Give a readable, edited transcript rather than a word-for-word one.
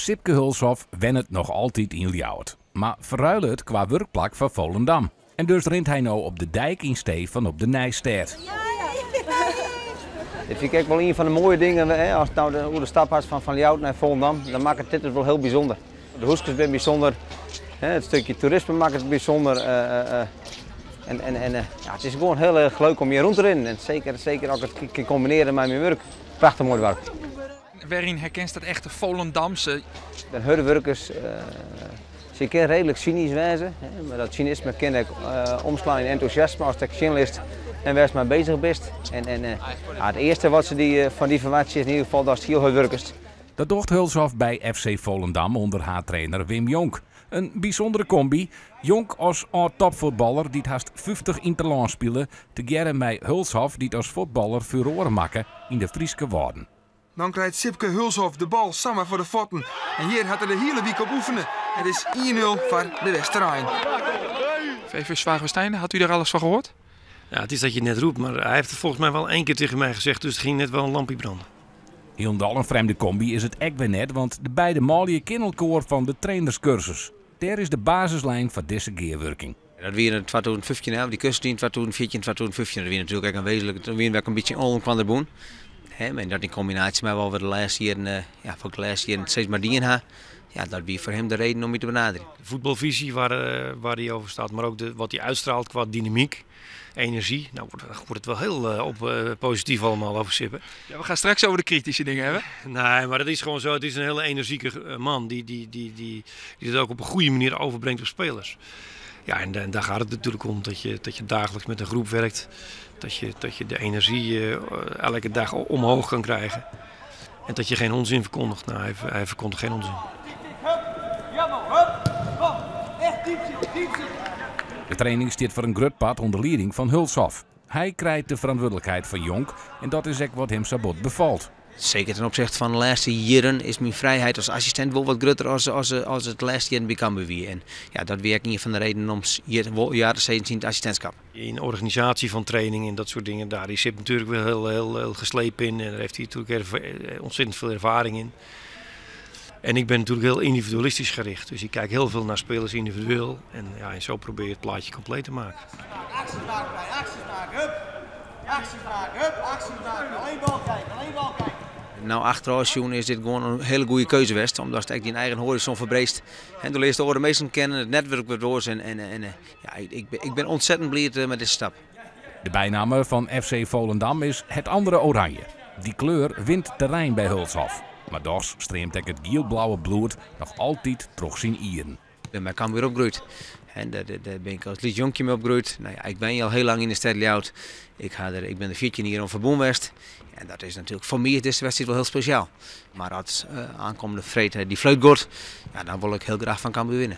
Sipke Hulshoff wennet noch altyd yn Ljouwert, mar ferruile it kwa wurkplak foar Volendam. En dus rint hy no op de dyk yn stee fan op de Nijstêd. Dit fyn ik ek wol ien fan de moaie dingen, hè, ast no oer de stap hast fan Ljouwert nei Volendam, dan makket dit it wol hiel bysûnder. De húskes binne bysûnder, hè, it stikje toerisme makket it bysûnder. En ja, it is gewoan hiel erch leuk om hjir rûn te rinnen. En seker as ik it kin kombinearje mei myn wurk. Prachtich moai doarp. Wêryn herkenst dat echte Volendamse? De hurde wurkers, se kinne reedlik synysk wêze, mar dat synisme kin ek omslaan yn entûsjasme ast ek sjen litst en wêr'tst mei bezich bist. En it earste wat se fan dy ferwachtsje is yn ieder gefal datst hiel hurd wurkest. Dat docht Hulshoff by FC Volendam ûnder haadtrainer Wim Jonk. In bysûndere komby. Jonk as âld-topfuotballer dy't hast 50 ynterlâns spile, tegearre mei Hulshoff dy't as fuotballer furoare makke yn de Fryske Wâlden. Dan krijt Sipke Hulshoff de bal samar foar de fuotten. En hjir hat er de hiele wike op oefene. It is 1-0 foar de Westerein. VV Zwaagwesteinde, had u daar alles van gehoord? Ja, het is dat je het net roept, maar hij heeft het volgens mij wel één keer tegen mij gezegd, dus er ging net wel een lampje branden. Hielendal in frjemde komby is it ek wer net, want de beide manlju kenne elkoar fan de trainerskursus. Dêr is de basislijn foar dizze gearwurking. Dat wie yn 2015, hè, dy kursus yn 2014, 2015. Dat wie natuerlik ek in wezenlik, toen wiene we ek in bytsje oan elkoar bûn. Hè, en dat yn kombinaasje mei wat we de lêste jierren, ja, foar de lêste jierren steeds mar dien ha, ja, dat wie foar him de reden om my te benaderjen. De voetbalvisie waar hij over staat, maar ook wat hij uitstraalt qua dynamiek, energie. Nou wordt het wel heel positief allemaal over Sipke. Ja, we gaan straks over de kritische dingen hebben. Nee, maar het is gewoon zo. Het is een hele energieke man die het ook op een goede manier overbrengt op spelers. Ja, en daar gaat het natuurlijk om dat je dagelijks met een groep werkt. Dat je de energie elke dag omhoog kan krijgen. En dat je geen onzin verkondigt. Nou, hij verkondigt geen onzin. De training stiet foar in grut part ûnder lieding fan Hulshoff. Hy krijt de ferantwurdlikheid fan Jonk en dat is ek wat him sa bot befalt. Seker ten opsichte fan de lêste jierren is myn frijheid as assistint wol wat grutter as it lêste jierren by Cambuur wie. En ja, dat wie ek ien fan de redenen om hjir wol ja te sizzen tsjin it assistintskap. In organisatie van training en dat soort dingen, daar is Sip natuurlijk wel heel, heel, heel geslepen in en daar heeft hij natuurlijk ontzettend veel ervaring in. En ik ben natuurlijk heel individualistisch gericht, dus ik kijk heel veel naar spelers individueel en, ja, en zo probeer je het plaatje compleet te maken. Acties maken, acties maken, hup! Acties maken, hup, acties maken, alleen bal kijken, alleen bal kijken. Nou, achterôf sjoen is dit gewoan in hiele goede keuze west, omdat ek dyn eigen hoarizon ferbreedst. En do learst de oare minsken kennen, it netwurk wurdt oars en ja, ik bin ontzettend bliid mei dizze stap. De bynamme fan FC Volendam is het andere oranje. Dy kleur wint terrein by Hulshoff. Mar dochs streamt ek it giel-blauwe bloed noch altyd troch syn ieren. Ik bin by Cambuur opgroeid. En dêr bin ik as lyts jonkje mei opgroeid. Nou ja, ik wenje al hiel lang yn de stêd Ljouwert. Ik bin der 14 jier oan ferbûn west. En dat is natuerlik foar my is dizze wedstriid wol hiel spesjaal. Mar as oankommende freed dy fluit giet, ja, dan wol ik hiel graach fan Cambuur winne.